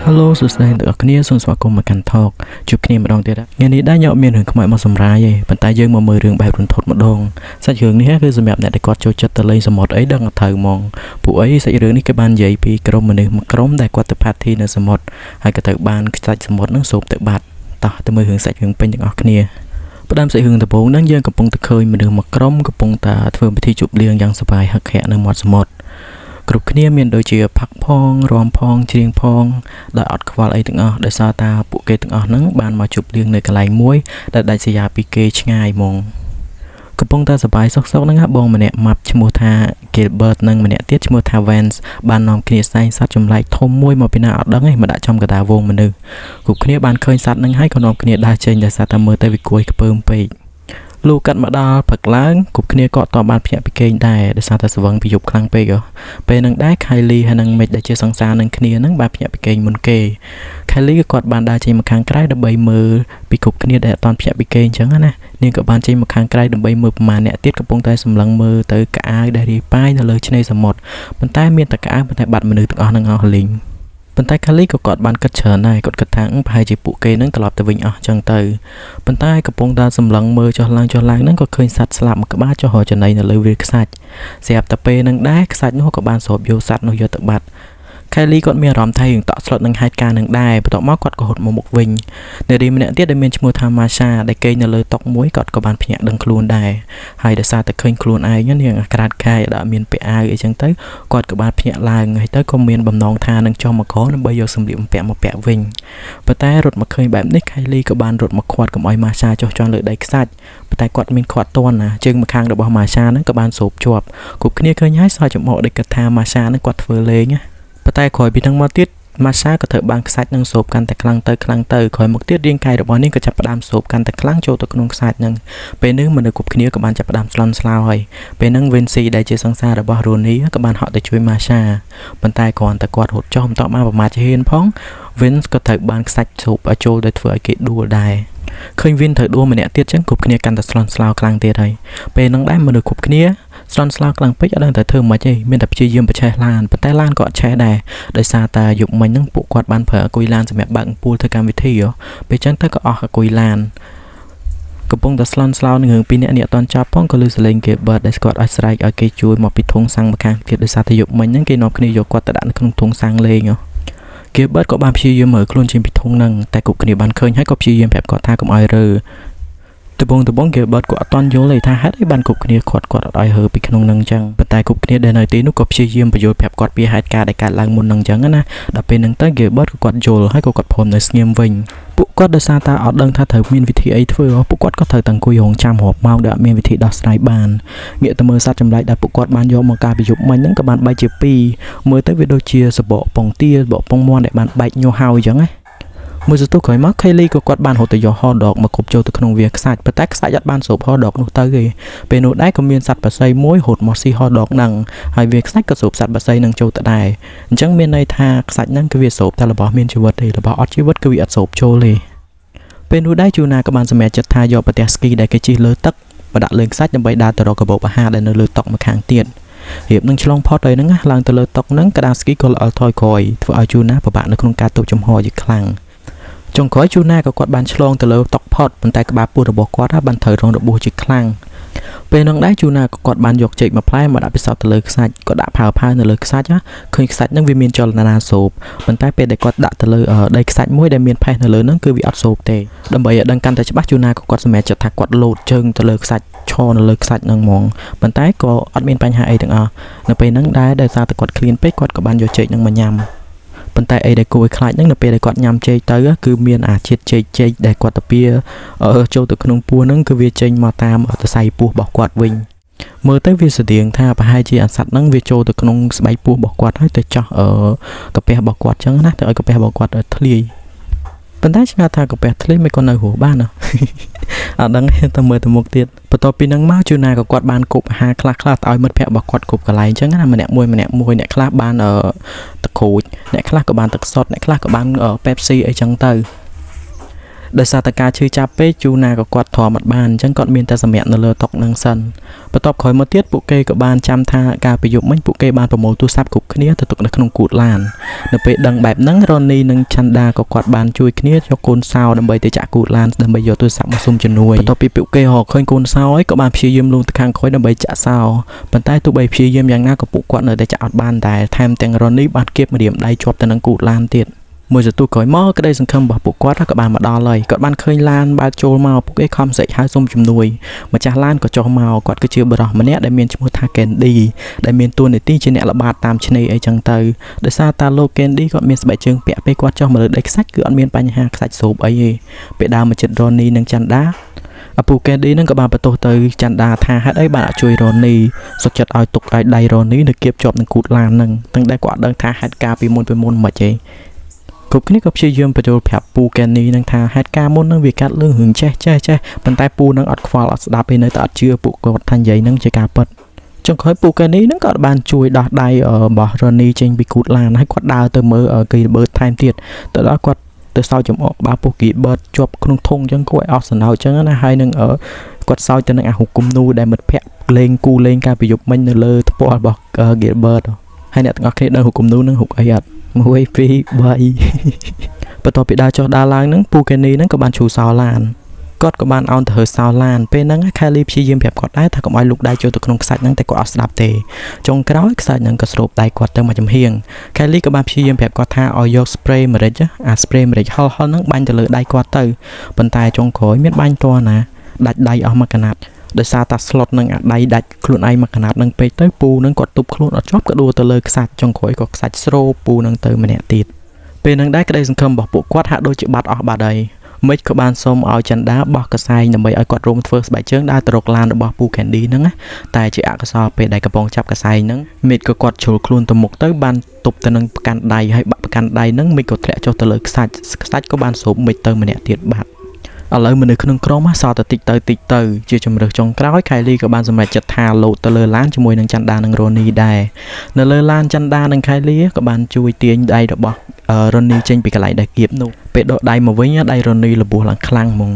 Hello សួស្តីអ្នកទាំងអស់គ្នាសូមស្វាគមន៍មកកាន់ Talk ជួបគ្នាម្ដងទៀតថ្ងៃនេះដែរខ្ញុំអត់មានរឿងខ្មោចមកសម្រាយទេប៉ុន្តែយើងមកមើលរឿងបែបរន្ធត់ម្ដងសាច់រឿងនេះគឺសម្រាប់អ្នកដែលគាត់ចូលចិត្តទៅលេងសមុទ្រអីដឹងត្រូវហ្មងពួកអីសាច់រឿងនេះគេបាននិយាយពីក្រុមមនុស្សមួយក្រុមដែលគាត់ទៅ party នៅសមុទ្រហើយក៏ត្រូវបានខ្សាច់សមុទ្រហ្នឹងសូបទៅបាត់តោះទៅមើលរឿងសាច់រឿងពេញទាំងអស់គ្នាផ្ដើមសាច់រឿងដំបូងហ្នឹងយើងកំពុងតែឃើញមនុស្សមួយក្រុមកំពុងតែធ្វើពិធីជប់លៀងយ៉ាងសប្បាយហឹកហាក់នៅមាត់សមុទ្រគ្រប់គ្នាមានដូចជាផឹកផងរាំផងច្រៀងផងដោយអត់ខ្វល់អីទាំងអស់ដោយសារតាពួកគេទាំងអស់ហ្នឹងបានមកជប់លៀងនៅកន្លែងមួយដែលដាច់ស្រយាលពីគេឆ្ងាយហ្មងកំពុងតែសប្បាយសុខៗហ្នឹងណាបងម្នាក់ម៉ាប់ឈ្មោះថា Gilbert និងម្នាក់ទៀតឈ្មោះថា Vance បាននាំគ្នាសែងសត្វចម្លែកធំមួយមកពីណាអត់ដឹងឯងមកដាក់ចំកណ្ដាលវងមនុស្សគ្រប់គ្នាបានឃើញសត្វហ្នឹងហើយក៏នាំគ្នាដើរចេញដោយសារតែមើលទៅវាគួរឲ្យខ្ពើមពេកលុះកាត់មកដល់ព្រឹកឡើងគ្រប់គ្នាក៏អត់តបានភ្ញាក់ពីគេងដែរដោយសារតែស្វឹងពីយប់ខ្លាំងពេកហ៎ពេលហ្នឹងដែរ Kylie ហើយនិង Mitch ដែលជាសង្សារនឹងគ្នាហ្នឹងបានភ្ញាក់ពីគេងមុនគេ Kylie ក៏គាត់បានដើរចេញមកខាងក្រៅដើម្បីមើលពីគ្រប់គ្នាដែលអត់តភ្ញាក់ពីគេអញ្ចឹងណានាងក៏បានចេញមកខាងក្រៅដើម្បីមើលប្រមាណអ្នកទៀតកំពុងតែសម្លឹងមើលទៅកៅអៅដែលរាយប៉ាយនៅលើឆ្នេរសមុទ្រប៉ុន្តែមានតែកៅអៅប៉ុន្តែបាត់មនុស្សទាំងអស់ហ្នឹងអស់លីងប៉ុន្តែខាលីក៏គាត់បានគិតច្រើនដែរគាត់គិតថាប្រហែលជាពួកគេនឹងត្រឡប់ទៅវិញអស់ចឹងទៅប៉ុន្តែកំពុងតែសម្លឹងមើលចុះឡើងចុះឡើងហ្នឹងក៏ឃើញសត្វស្លាប់មួយក្បាលចុះរកចំណីនៅលើវាលខ្សាច់ស្រាប់តែពេលហ្នឹងដែរខ្សាច់នោះក៏បានស្រូបយកសត្វនោះយកទៅបាត់ខៃលីគាត់មានអារម្មណ៍ថារឿងតក់ស្លុតនឹងហេតុការណ៍នឹងដែរបន្ទាប់មកគាត់ក៏ហត់មកមុខវិញនារីម្នាក់ទៀតដែលមានឈ្មោះថាម៉ាសាដែលគេងនៅលើតុមួយគាត់ក៏បានភ្ញាក់ដឹងខ្លួនដែរហើយដោយសារតែឃើញខ្លួនឯងនាងអាក្រាតខែដែលអត់មានពាក់អាវអីចឹងទៅគាត់ក៏បានភ្ញាក់ឡើងហើយទៅក៏មានបំណងថានឹងចុះមកក្រោមដើម្បីយកសម្លៀកបំពាក់មកពាក់វិញប៉ុន្តែរត់មកឃើញបែបនេះខៃលីក៏បានរត់មកឃាត់កុំឲ្យម៉ាសាចុះជាន់លើដីខ្សាច់ប៉ុន្តែគាត់មានឃាត់តន់ណាជើងម្ខាងរបស់ម៉ាសាហ្នឹងក៏បានស្រូបជាប់គ្រប់គ្នាឃើញហើយសើចចំអកដែលគិតថាម៉ាសាហ្នឹងគាត់ធ្វើលេងណាប៉ុន្តែក្រោយពីហ្នឹងមកទៀតម៉ាសាក៏ត្រូវបានខ្សាច់នឹងស្រូបកាន់តែខ្លាំងទៅខ្លាំងទៅក្រោយមកទៀតរាងកាយរបស់នាងក៏ចាប់ផ្ដើមស្រូបកាន់តែខ្លាំងចូលទៅក្នុងខ្សាច់ហ្នឹងពេលនេះមនុស្សគ្រប់គ្នាក៏បានចាប់ផ្ដើមស្លន់ស្លោហើយពេលហ្នឹង Vinci ដែលជាសង្សាររបស់ Rooney ក៏បានហក់ទៅជួយម៉ាសាប៉ុន្តែគ្រាន់តែគាត់រត់ចុះមិនតបានប្រមាថជាហ៊ានផង Vince ក៏ត្រូវបានខ្សាច់ស្រូបឲ្យចូលដោយធ្វើឲ្យគេដួលដែរឃើញ Vin ត្រូវដួលម្នាក់ទៀតចឹងគ្រប់គ្នាកាន់តែស្លន់ស្លោខ្លាំងទៀតហើយពេលហ្នឹងដែរមនុស្សគ្រប់គ្នាស្លន់ស្លោខ្លាំងពេកអត់ដឹងតែធ្វើម៉េចទេមានតែព្យាយាមប្រឆេះឡានប៉ុន្តែឡានក៏អត់ឆេះដែរដោយសារតែយប់មិញហ្នឹងពួកគាត់បានប្រើអាគុយឡានសម្រាប់បើកអំពូលធ្វើកម្មវិធីហ៎ពេលចឹងទៅក៏អស់អាគុយឡានកំពុងតែស្លន់ស្លោនឹងរឿងពីរនាក់នេះអត់ទាន់ចប់ផងក៏ឮសំឡេងគេបឺតដែលគាត់ឲ្យស្រែកឲ្យគេជួយមកពីធុងសាំងម្ខាងទៀតដោយសារតែយប់មិញហ្នឹងគេនាំគ្នាយកគាត់ទៅដាក់នៅក្នុងធុងសាំងលេងហ៎គេបឺតក៏បានព្យាយាមមើលខ្លួនចេញពីធុងហ្នឹងតែគ្រប់គ្នាបានឃើញហើយក៏ព្យាយាមប្រាប់គាត់ថាកុំឲ្យរើដបងដបងគេបឺតក៏អត់ទាន់យល់ទេថាហេតុអីបានគ្រប់គ្នាគាត់គាត់អត់ឲ្យហើពីក្នុងហ្នឹងចឹងប៉ុន្តែគ្រប់គ្នាដែលនៅទីនោះក៏ព្យាយាមបញ្យល់ប្រាប់គាត់ពីហេតុការណ៍ដែលកើតឡើងមុនហ្នឹងចឹងណាដល់ពេលហ្នឹងទៅគេបឺតក៏គាត់យល់ហើយក៏គាត់ព្រមនៅស្ងៀមវិញពួកគាត់ដោយសារតែអត់ដឹងថាត្រូវមានវិធីអីធ្វើពួកគាត់ក៏ត្រូវតែអង្គុយរងចាំរាប់ម៉ោងដែលអត់មានវិធីដោះស្រាយបានងាកទៅមើលសត្វចម្លែកដែលពួកគាត់បានយកមកកាលពីយប់មិញហ្នឹងក៏បានបែកជាពីរមើលទៅវាដូចជាសបកពងទាសបកពងមាន់ដែលបានបែកញាស់ហើយចឹងណាមួយសន្ទុះក្រោយមក Kelly ក៏គាត់បានរត់ទៅយក hot dog មកគប់ចូលទៅក្នុងវាខ្សាច់ប៉ុន្តែខ្សាច់អត់បានស្រូប hot dog នោះទៅទេពេលនោះដែរក៏មានសត្វបក្សីមួយរត់មកស៊ី hot dog ហ្នឹងហើយវាខ្សាច់ក៏ស្រូបសត្វបក្សីហ្នឹងចូលទៅដែរអញ្ចឹងមានន័យថាខ្សាច់ហ្នឹងគឺវាស្រូបតែរបស់មានជីវិតទេរបស់អត់ជីវិតគឺវាអត់ស្រូបចូលទេពេលនោះដែរជូណាក៏បានសម្រេចចិត្តថាយកប្រទេសស្គីដែលគេជិះលើទឹកមកដាក់លើខ្សាច់ដើម្បីដើរទៅរកកាបូបអាហារដែលនៅលើតុម្ខាងទៀតរៀបនឹងឆ្លងផុតហើយហ្នឹងឡើងទៅលើតុហ្នឹងក្តារស្គីក៏ល្អិលថយក្រោយធ្វើឲ្យជូណាពិបាកនៅក្នុងការទប់ចំហជាខ្លាំងចុងក្រោយជូណាក៏គាត់បានឆ្លងទៅលើតុផុតប៉ុន្តែក្បាលពោះរបស់គាត់បានត្រូវរងរបួសជាខ្លាំងពេលហ្នឹងដែរជូណាក៏គាត់បានយកចេកមួយផ្លែមកដាក់ពិសោធន៍ទៅលើខ្សាច់ក៏ដាក់ផើផើនៅលើខ្សាច់ណាឃើញខ្សាច់ហ្នឹងវាមានចលនាស្រូបប៉ុន្តែពេលដែលគាត់ដាក់ទៅលើដីខ្សាច់មួយដែលមានផេះនៅលើហ្នឹងគឺវាអត់ស្រូបទេដើម្បីឲ្យដឹងកាន់តែច្បាស់ជូណាក៏គាត់សម្រេចចិត្តថាគាត់លោតជើងទៅលើខ្សាច់ឈរនៅលើខ្សាច់ហ្នឹងហ្មងប៉ុន្តែក៏អត់មានបញ្ហាអីទាំងអស់នៅពេលហ្នឹងដែរដោយសារតែគាត់ឃ្លានពេកគាត់ក៏បានយកចេកហ្នឹងមកញ៉ាំប៉ុន្តែអីដែលគួរឲ្យខ្លាចហ្នឹងនៅពេលដែលគាត់ញ៉ាំចេកទៅគឺមានអាជាតិចេកចេកដែលគាត់ទៅពៀចូលទៅក្នុងពោះហ្នឹងគឺវាចេញមកតាមសរសៃពោះរបស់គាត់វិញមើលទៅវាស្តៀងថាប្រហែលជាអាសត្វហ្នឹងវាចូលទៅក្នុងស្បែកពោះរបស់គាត់ហើយទៅចោះកាពះរបស់គាត់ចឹងណាទៅឲ្យកាពះរបស់គាត់ធ្លាយប៉ុន្តែឆ្ងល់ថាកាពះធ្លាយមិនក៏នៅរស់បានណាអត់ដឹងតែមើលទៅមុខទៀតបន្ទាប់ពីហ្នឹងមកជូណាក៏គាត់បានគប់អាហារខ្លះខ្លះទៅឲ្យមិត្តភ័ក្តិរបស់គាត់គប់កន្លែងចឹងណាម្នាក់មួយម្នាក់មួយអ្នកខ្លះបានទឹកក្រូចអ្នកខ្លះក៏បានទឹកសុទ្ធអ្នកខ្លះក៏បាន Pepsi អីចឹងទៅ ដោយសារតែការឈឺចាប់ពេកជូណាក៏គាត់ទ្រាំអត់បានអញ្ចឹងគាត់មានតែសម្រាកនៅលើតុនឹងសិនបន្ទាប់ក្រោយមកទៀតពួកគេក៏បានចាំថាកាលពីយប់មិញពួកគេបានប្រមូលទូរស័ព្ទគ្រប់គ្នាទៅទុកនៅក្នុងគូទឡាននៅពេលដឹងបែបហ្នឹងរ៉ូនីនិងឆាន់ដាក៏គាត់បានជួយគ្នាយកកូនសោដើម្បីទៅចាក់គូទឡានដើម្បីយកទូរស័ព្ទមកសុំជំនួយបន្ទាប់ពីពួកគេរកឃើញកូនសោហើយក៏បានព្យាយាមលូនទៅខាងក្រោយដើម្បីចាក់សោប៉ុន្តែទោះបីព្យាយាមយ៉ាងណាក៏ពួកគាត់នៅតែចាក់អត់បានដែរថែមទាំងរ៉ូនីបានគៀបម្រាមដៃជាប់ទៅនឹងគូទឡានទៀតមួយសន្ទុះក្រោយមកក្តីសង្ឃឹមរបស់ពួកគាត់ក៏បានមកដល់ហើយគាត់បានឃើញឡានបើកចូលមកពួកគេខំស្រែកហៅសុំជំនួយម្ចាស់ឡានក៏ចុះមកគាត់គឺជាបុរសម្នាក់ដែលមានឈ្មោះថាកេនឌីដែលមានតួនាទីជាអ្នកល្បាតតាមឆ្នេរអីចឹងទៅដោយសារតាលោកកេនឌីគាត់មានស្បែកជើងពាក់ពេលគាត់ចុះមកលើដីខ្សាច់គឺអត់មានបញ្ហាខ្សាច់ស្រូបអីទេពេលដើរមកជិតរ៉ូនីនិងចន្ទាឪពុកកេនឌីនឹងក៏បានបន្ទោសទៅចន្ទាថាហេតុអីបានអត់ជួយរ៉ូនីសុខចិត្តឲ្យទុកឲ្យដៃរ៉ូនីនៅគៀបជាប់នឹងគូទឡាននឹងទាំងដែលគាត់អត់ដឹងថាហេតុការណ៍ពីមុនពីមុនមិនទេគ្រប់គ្នាក៏ព្យាយាមបញ្យល់ប្រាប់ពូកេននីនឹងថាហេតុការណ៍មុននឹងវាកាត់រឿងរឿងចេះចេះចេះប៉ុន្តែពូនឹងអត់ខ្វល់អត់ស្ដាប់ទេនៅតែអត់ជឿពួកគាត់ថានិយាយនឹងជាការពិតចុងក្រោយពូកេនីនឹងក៏អត់បានជួយដោះដៃរបស់រ៉ូនីចេញពីគូទឡានហើយគាត់ដើរទៅមើលគីបឺតថែមទៀតទៅដល់គាត់ទៅសោចចំអកបាពោះគីបឺតជាប់ក្នុងធុងអញ្ចឹងគួរឲ្យអស់សំណើចអញ្ចឹងណាហើយនឹងគាត់សោចទៅនឹងអាហុគំនូដែលមិត្តភ័ក្តិលេងគូលេងកាលពីយប់មិញនៅលើថ្ពាល់របស់ Gilbert ហើយអ្នកទាំងអស់គ្នាដឹងហុគំនូនឹងហុកអីអត់1 2 3បន្ទាប់ពីដើរចុះដើរឡើងហ្នឹងពូកេនីហ្នឹងក៏បានឈូសោឡានគាត់ក៏បានអោនទៅហើសោឡានពេលហ្នឹងខេលីព្យាយាមប្រាប់គាត់ដែរថាកុំឲ្យលូកដៃចូលទៅក្នុងខ្សាច់ហ្នឹងតែគាត់អត់ស្ដាប់ទេចុងក្រោយខ្សាច់ហ្នឹងក៏ស្រូបដៃគាត់ទៅមួយចំហៀងខេលីក៏បានព្យាយាមប្រាប់គាត់ថាឲ្យយក spray ម្រេចអា spray ម្រេចហល់ហល់ហ្នឹងបាញ់ទៅលើដៃគាត់ទៅប៉ុន្តែចុងក្រោយមានបាញ់តណាដាច់ដៃអស់មួយកណាត់ដោយសារតាស្លុតនឹងអាដៃដាច់ខ្លួនឯងមកកណាត់នឹងពេកទៅពូនឹងគាត់ទប់ខ្លួនអត់ជាប់ក៏ដួលទៅលើខ្សាច់ចុងក្រោយក៏ខ្សាច់ស្រូបពូនឹងទៅម្នាក់ទៀតពេលនឹងដែរក្តីសង្ឃឹមរបស់ពួកគាត់ហាក់ដូចជាបាត់អស់បាត់ហើយមិចក៏បានសុំឲ្យចន្ទាបោះកសែងដើម្បីឲ្យគាត់រួមធ្វើស្បែកជើងដើរទៅរកឡានរបស់ពូ Candy ហ្នឹងណាតែជាអកុសលពេលដែលកំពុងចាប់កសែងហ្នឹងមិចក៏គាត់ជ្រុលខ្លួនទៅមុខទៅបានទប់ទៅនឹងប្រកាន់ដៃហើយបាក់ប្រកាន់ដៃហ្នឹងមិចក៏ធ្លាក់ចុះទៅលើខ្សាច់ខ្សាច់ក៏បានស្រូបមិចទៅម្នាក់ទៀតបាត់ឥឡូវមនុស្សក្នុងក្រុមសល់តែតិចទៅតិចទៅជាជំរើសចុងក្រោយខៃលីក៏បានសម្រេចចិត្តថាលោតទៅលើឡានជាមួយនឹងចន្ទានិងរ៉ូនីដែរនៅលើឡានចន្ទានិងខៃលីក៏បានជួយទាញដៃរបស់រ៉ូនីចេញពីកន្លែងដែលគៀបនោះពេលដកដៃមកវិញដៃរ៉ូនីរបួសឡើងខ្លាំងហ្មង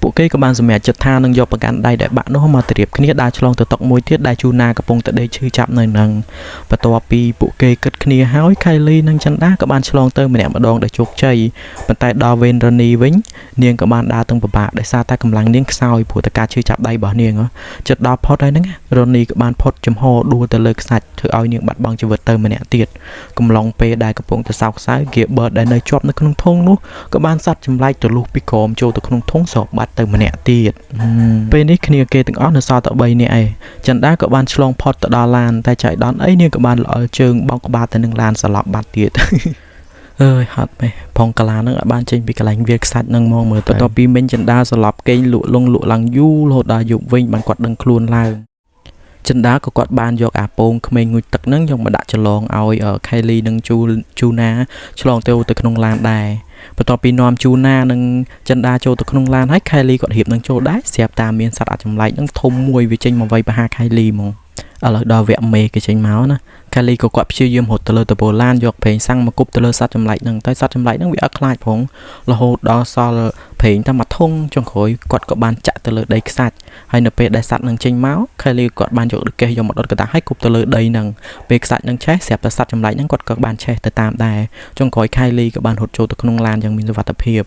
ពួកគេក៏បានសម្រេចចិត្តថានឹងយកប្រកាន់ដៃដែលបាក់នោះមកត្រៀបគ្នាដើរឆ្លងទៅតុមួយទៀតដែលជូណាកំពុងតែដេកឈឺចាប់នៅនឹងបន្ទាប់ពីពួកគេគិតគ្នាហើយខៃលីនិងចន្ទាក៏បានឆ្លងទៅម្នាក់ម្ដងដោយជោគជ័យប៉ុន្តែដល់វេនរ៉ូនីវិញនាងក៏បានដើរទាំងពិបាកដោយសារតែកម្លាំងនាងខ្សោយព្រោះតែការឈឺចាប់ដៃរបស់នាងចិត្តដល់ផុតហើយហ្នឹងរ៉ូនីក៏បានផុតចំហដួលទៅលើខ្សាច់ធ្វើឲ្យនាងបាត់បង់ជីវិតទៅម្នាក់ទៀតកំឡុងពេលដែលកំពុងតែសោកសៅហ្គៀបឺតដែលនៅជាប់នៅក្នុងធុងនោះក៏បានសัตว์ចម្លែកទលុះពីក្រោមចូលទៅក្នុងធុងស្របបាត់ទៅម្នាក់ទៀតពេលនេះគ្នាគេទាំងអស់នៅសល់តែ3នាក់ឯងចន្ទាក៏បានឆ្លងផុតទៅដល់ឡានតែចៃដន្យអីនាងក៏បានល្អិលជើងបោកក្បាលទៅនឹងឡានសន្លប់បាត់ទៀតអើយហត់ម៉េះផងកាឡានឹងឲ្យបានចេញពីកន្លែងវាលខ្សាច់នឹងមកមើលបន្ទាប់ពីមិញចិន្តាសន្លប់គេងលក់លងលក់ឡើងយូររហូតដល់យប់វិញបានគាត់ដឹងខ្លួនឡើងចិន្តាក៏គាត់បានយកអាពងក្មេងងូតទឹកនឹងយកមកដាក់ច្រឡងឲ្យខេលីនិងជូណាឆ្លងទៅក្នុងឡានដែរបន្ទាប់ពីនាំជូណានិងចិន្តាចូលទៅក្នុងឡានហើយខេលីគាត់រៀបនឹងចូលដែរស្រាប់តែមានសត្វអាចចម្លែកនឹងធំមួយវាចេញមកវាយប្រហារខេលីហ្មងឥឡូវដល់វគ្គមេគេចេញមកណាខេលីក៏គាត់ព្យាយាមរត់ទៅលើដបូឡានយកប្រេងសាំងមកគប់ទៅលើសត្វចម្លែកហ្នឹងតែសត្វចម្លែកហ្នឹងវាអត់ខ្លាចផងរហូតដល់សល់ប្រេងតែមួយធុងចុងក្រោយគាត់ក៏បានចាក់ទៅលើដីខ្សាច់ហើយនៅពេលដែលសត្វហ្នឹងចេញមកខេលីគាត់បានយកដកេះយកមកដុតកតាហើយគប់ទៅលើដីហ្នឹងពេលខ្សាច់ហ្នឹងឆេះស្រាប់តែសត្វចម្លែកហ្នឹងគាត់ក៏បានឆេះទៅតាមដែរចុងក្រោយខេលីក៏បានរត់ចូលទៅក្នុងឡានយ៉ាងមានសុវត្ថិភាព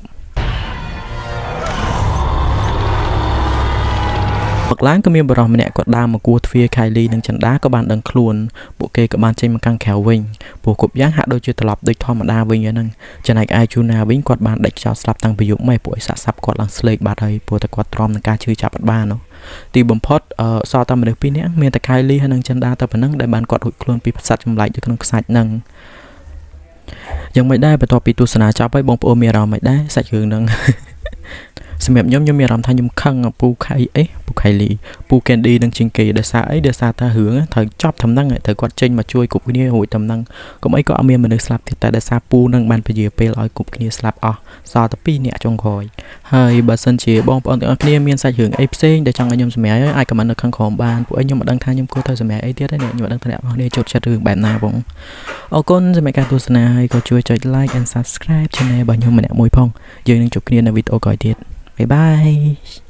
មកឡើងក៏មានបរិសម្នាក់គាត់ដើរមកគោះទ្វារខៃលីនិងចន្ទាក៏បានដឹងខ្លួនពួកគេក៏បានចេញមកខាងក្រៅវិញពួកគ្រប់យ៉ាងហាក់ដូចជាត្រឡប់ដូចធម្មតាវិញហ្នឹងចំណែកឯជូណាវិញគាត់បានដាច់ខ្យល់ស្លាប់តាំងពីយប់ម៉េះពួកឯសាក់សាប់គាត់ឡើងស្លេកបាត់ហើយព្រោះតែគាត់ទ្រាំនឹងការឈឺចាប់អត់បាននោះទីបំផុតសល់តែមនុស្សពីរនាក់មានតែខៃលីហើយនិងចន្ទាតែប៉ុណ្ណឹងដែលបានគាត់រួចខ្លួនពីសត្វចម្លែកនៅក្នុងខ្សាច់ហ្នឹងយ៉ាងម៉េចដែរបន្ទាប់ពីទស្សនាចប់ហើយបងប្អូនមានអារម្មណ៍ម៉េចដែរសាច់រឿងហ្នឹង សម្រាប់ខ្ញុំខ្ញុំមានអារម្មណ៍ថាខ្ញុំខឹងពូខៃអេពូខៃលីពូកេនឌីនឹងជាងគេដោយសារអីដោយសារថារឿងត្រូវចប់ត្រឹមហ្នឹងត្រូវគាត់ចេញមកជួយគ្រប់គ្នារួចត្រឹមហ្នឹងកុំអីក៏អត់មានមនុស្សស្លាប់ទៀតតែដោយសារពូនឹងបានពជាពេលឲ្យគ្រប់គ្នាស្លាប់អស់សល់តែ2នាក់ចុងក្រោយហើយបើសិនជាបងប្អូនទាំងអស់គ្នាមានសាច់រឿងអីផ្សេងដែលចង់ឲ្យខ្ញុំសម្រាយអាច comment នៅខាងក្រោមបានពួកឯងខ្ញុំមិនដឹងថាខ្ញុំគួរត្រូវសម្រាយអីទៀតទេខ្ញុំមិនដឹងថាអ្នកនរគ្នាចូលចិត្តរឿងបែបណាបងអរគុណសម្រាប់ការទស្សនាហើយក៏ជួយចុច like and subscribe channel របស់ខ្ញុំម្នាក់មួយផងយើងនឹងជួបគ្នានៅវីដេអូក្រោយទៀត។ Bye bye.